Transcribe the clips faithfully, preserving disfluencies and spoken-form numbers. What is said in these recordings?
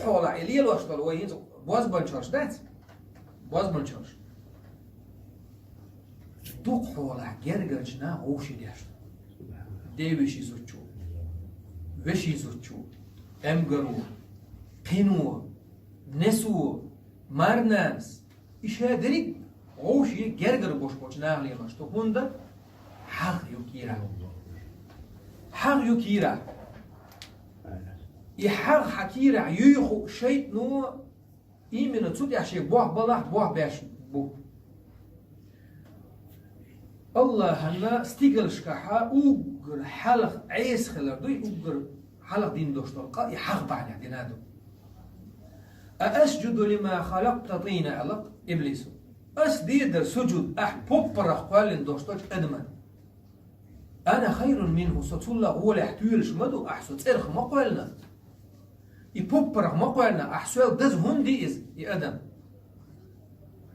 хьолахь и лелош долу вай хӀинца бозбанчалш дац? Бозбанчалш. Дукха хьолахь гергарчу наха вовший деш ду. Девешин зудчо, вешин зудчо, эмгаро, кхино, несо, марнанас, и ша дерриг вовший гергара бош болчу наха лелош ду. ХӀунда? ХьагӀ ю кийрахь. ХьагӀ ю кийрахь. И хьагӀ хьан кийрахь юй хууш шайтӀано именно цу тӀехь шен бохь балахь, бохь беш бу. Аллахьана стигалшкахьа уггар хьалха Ӏеса хилар дуй, уггар хьалха дина долуш долу къа и хьагӀ бахьанехь дина ду. «أأسجد لما خلقت طينا», аьлла иблисо. Ас дийр дара сужуд ахь поппарах кхоьллина долуш долчу адаман. «أنا خير منه», со цулла гӀолехь тоьлуш ма ду, ахь со цӀерах ма кхоьллина. И поппарах ма кхоьллина, ахь соьл деза хӀунда ди иза, и адам?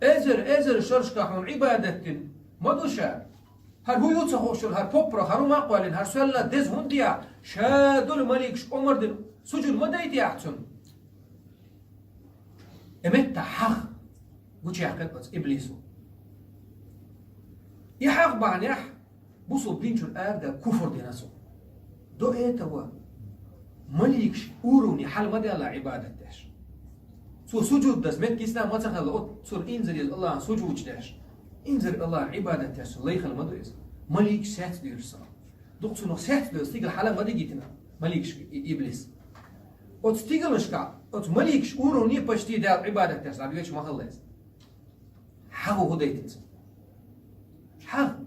Эзар, эзар шерашкахь хьуна Ӏибадат дина ма ду ша. ХӀара хӀун ю ца хууш йолу, хӀара поппарах, хӀара хӀун ма кхоьллина, хӀара соьлла деза хӀунда ди ахь? Ша долу маликаш омра дина, сужуд ма дайтий ахь цунна? И меттахь хьагӀ гучуяьккхина оцу иблисо. И хьагӀ бахьанехь бусалба динчуьра арадаьлла куфр дина цо. До этого маликаш уровне хьала ма даьлла Ӏибадат деш. Цо сужуд даза меттиг исна ма ца хилла, оццура инзаре Аллахьан сужуд деш. Инзаре Аллахьан Ӏибадат деш цо лай хила ма ду иза. Маликаш саьцдуьйлуш цунах. Дукха цунах саьцдуьйлуш стигала хьала ма дигитина маликашка и иблис. Оцу стигалшкахь, оцу маликаш уровне почти Дала Ӏибадат деш дӀабоьлхуш ма хилла иза. ХьагӀо хӀун дайтина цо? ХьагӀ.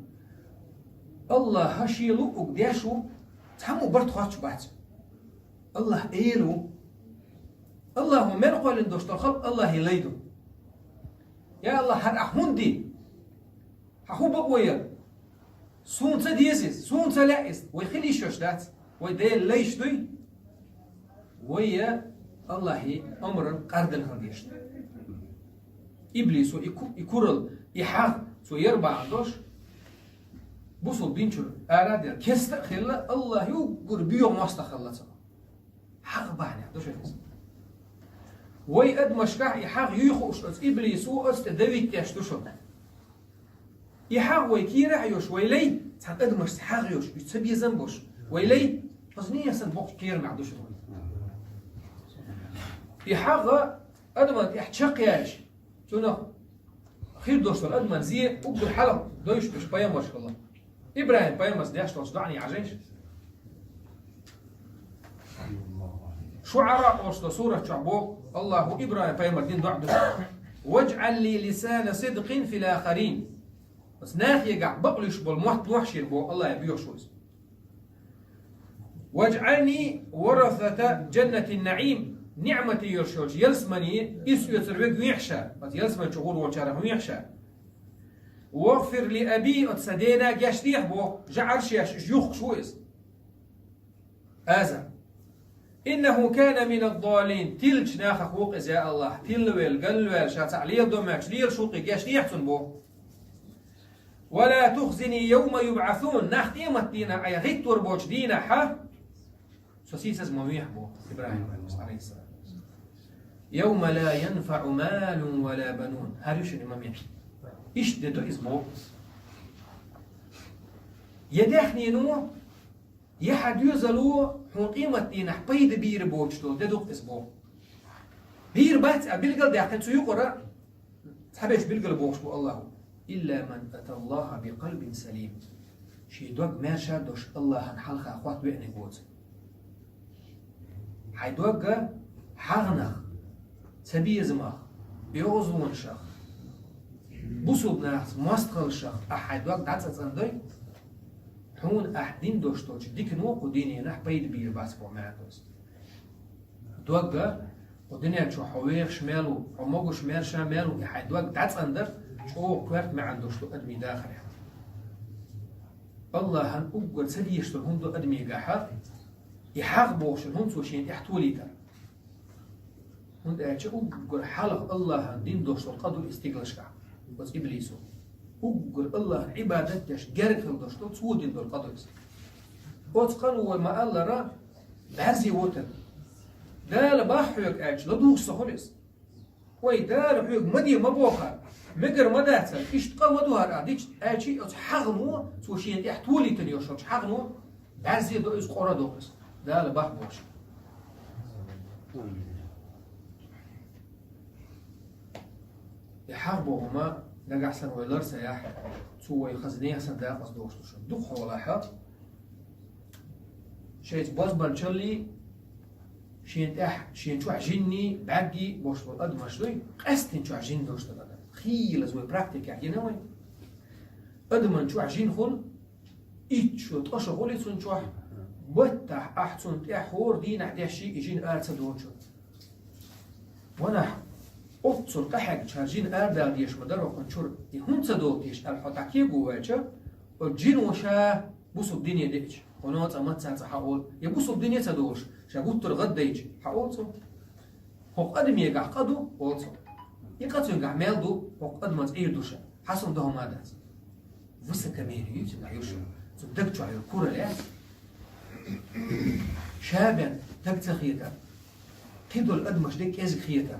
Аллахь шен луъург деш ву, цхьаммо барт хоттуш бац. Аллахь Эла ву. Аллахьо мел кхоьллина долуш долу халкъ Аллахьан лай ду. Я Аллахь, хӀара ахь хӀунда ди? Хьан хӀун бакъо яра? Суна ца деза иза, суна ца лаьа иза. Вай хила йиш йолуш дац. Вай Делан лайш дуй? Вай я Аллахьан омрана къардина хила дезаш ду. Иблисо и ку-, и куралла, и хьагӀ цо яр бахьана долуш, бусалба динчуьра арадаьлла кеста а хилла, Аллахь уггар боьха мостагӀа хилла цунах. ХьагӀ бахьанехь ду шуьга иза. Вай адамашкахь и хьагӀ юй хууш оцу иблисо оцу тӀе давить деш ду шуна. И хьагӀ вай кийрахь а йолуш, вай лай, цхьана адамашца хьагӀ йолуш, уьш ца безам болуш, вай лай, хаза нехан санна боккхачу кхерамехь ду шуна вай. И хьагӀ адаман тӀехь чекхъяьлча, цунах хир долуш долу адаман зе уггар хьалха дойуш долуш пайхамарш хилла. ИбрахӀим пайхамарца деш долчу доӀане хьажийша. ШуӀара олуш долу сурат чохь боху Аллахьо ИбрахӀим пайхамарна дина доӀа ду: «واجعل لي لسان صدق في الآخرين». Аса нахегахь бакълуьйш болу мотт лохьа шена боху Аллахье боьхуш ву иза. «واجعلني ورثة جنة النعيم», ниӀмате йолуш йолчу ялсамане иза оьцур верг вехьа ша, аса ялсамани чу гӀур волчарах вехьа ша. «واغفر لأبي», оцу сан дена гечдехьа боху, жӀарш еш, уьш юхкуш ву иза. Азар. «إنه كان من الضالين», тиллачу нахах ву-кх иза, я Аллахь, тилла велла, галла ваьлла, ша цхьаъ леладо моьттуш, лелаш ву-кх и, гечдехьа цунна боху. «ولا تخزني يوم يبعثون», нах къематдийнахь айхьа гӀиттор боцу дийнахьа, со сийсаз ма вехьа боху ИбрахӀим, Ӏалайхиссалам. «يوم لا ينفع مال ولا بنون». ХӀара ю шуна и момент. Иштта де ду иза боху. Я даьхнино, я хьан доьзало хьуна къематдийнахь пайда бийр боцуш долу де ду-кх иза боху. Бийр бац а билгал а даьккхина цу юкъара, цхьаберш билгал бохуш бу Аллахьо: «إلا من أتى الله بقلب سليم». Шен дог маьрша долуш Аллахьан хьалха хотта веаниг воцург. Хьайн догга хьагӀнах, цабезамах, оьгӀазлонашах, бусулба нахаца мостагӀаллашах ахь хьайн дог дӀа ца цӀандой, хьуна ахь дина долуш долчу дикано кху диненахь пайда бийр бац боху маьӀна ду иза. Догга, кху дуьнен чохь хьо вехаш мел ву, хьо могуш маьрша мел ву, и хьайн дог дӀацӀандар чӀогӀа коьрта маьӀна долуш ду адамийн дахарехь. Аллахьан уггар ца дезаш долу хӀума ду адамигахьа, и хьагӀ бохуш хӀума цо шена тӀехь толийтар. ХӀунда аьлча уггар хьалха Аллахьан дина долуш долу къа ду и стигалшкахь, оцу иблисо. Уггар Аллахьан Ӏибадат деш герга хила долуш долу цо дина долу къа ду иза. Оцу къано вай ма-аллара, бӀаьрзе вотар. Дала бах хьоьга аьлча, ладугӀуш ца хуьлу иза. Вай, Дала хьоьга ма де, ма бохар, мегар ма дацар, иштта къа ма ду хӀара а дича, аьлча, оцу хьагӀно, цо шена тӀехь толийтина йолуш йолчу хьагӀно, бӀаьрзе до иза, къора до иза. Дала бах бохуш. И хьагӀ боху ма, нагахь санна вай лар ца яхь, цо вай хаза нехан санна дакъаза дохуш ду шуна. Дукха хьолахь, шайца бозбанчаллий, шен тӀехь, шен чохь жинний, бӀаьргий болуш болу адамаш дуй, къаьстина чохь жин долуш дара адам. Хийлаза вай практикехь гина вай. Адаман чохь жин хуьлу, итт шо, ткъа шо хуьлу цунна чохь, баттахь ахь цунна тӀехь хӀора дийнахь дешший и жин ара ца долучуьра. Ванахь, оццул къахьегчара жин арадала дезаш ма дара хӀокхунна чуьра, и хӀунда ца долу теша аьлла хьо дӀакего ваьлча, оцу жино ша бусалба дине деъча, хьуна цкъа маца цкъа хьаолу, я бусалба дине ца долуш, ша гуттар а гӀаддайча, хьаолу цо. ХӀокху адамегахь къа ду, олу цо. И къа цуьнгахь мел ду, хӀокху адаман цӀийра ду ша. Хьан суна ду хӀума дац? Высокомерие ю цуьнгахь, юрша. Цу даг чохь йолу кура лаьцна. Ша бен даг ца хетар. Кхидолу адамаш де кӀезиг хетар.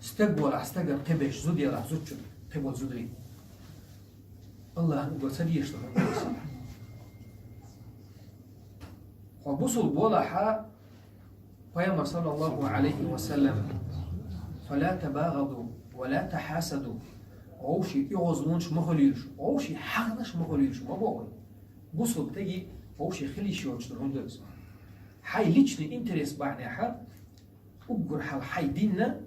Стаг волахь стагана кхиберш, зуда ялахь зудчунна кхиболу зударий. Аллахьан уггар ца дезаш ду хӀума. Хьо бусалба волахьа, Пайхамар, саллаллаху алейхи ва саллям: «Фала табагъаду ва ла тахьасаду». Вовший оьгӀазлонаш ма хуьлийла шу, вовший хьагӀнаш ма хуьлийла шу, ма боху. Бусалба стеган вовший хила йиш йоцуш ду хӀума ду иза. Хьайн личный интерес бахьанехьа, уггар хьалха хьайн динна,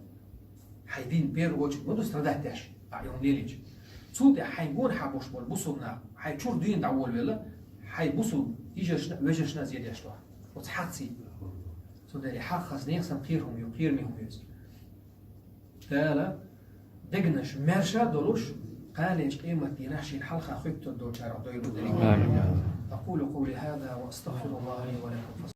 хьайн дин первую очередь ма ду страдать деш, а и хӀума лелийча. Цул тӀаьхьа хьайн гонахьа болуш болу бусалба нах, хьайн чуьра дуьйна дӀаволавелла, хьайн бусалба йижаршна а, вежаршна а зен деш ду хьо. Оцу хьагӀций. Цундела и хьагӀ хаза нехан санна кхерам ю, кхераме хӀума ю иза. Дала дегнаш маьрша а долуш, кхана лечу къематдийнахь шена хьалха хоьттур долчарах дойла дерриг. Амин. أقول قولي هذا وأستغفر الله لي ولكم.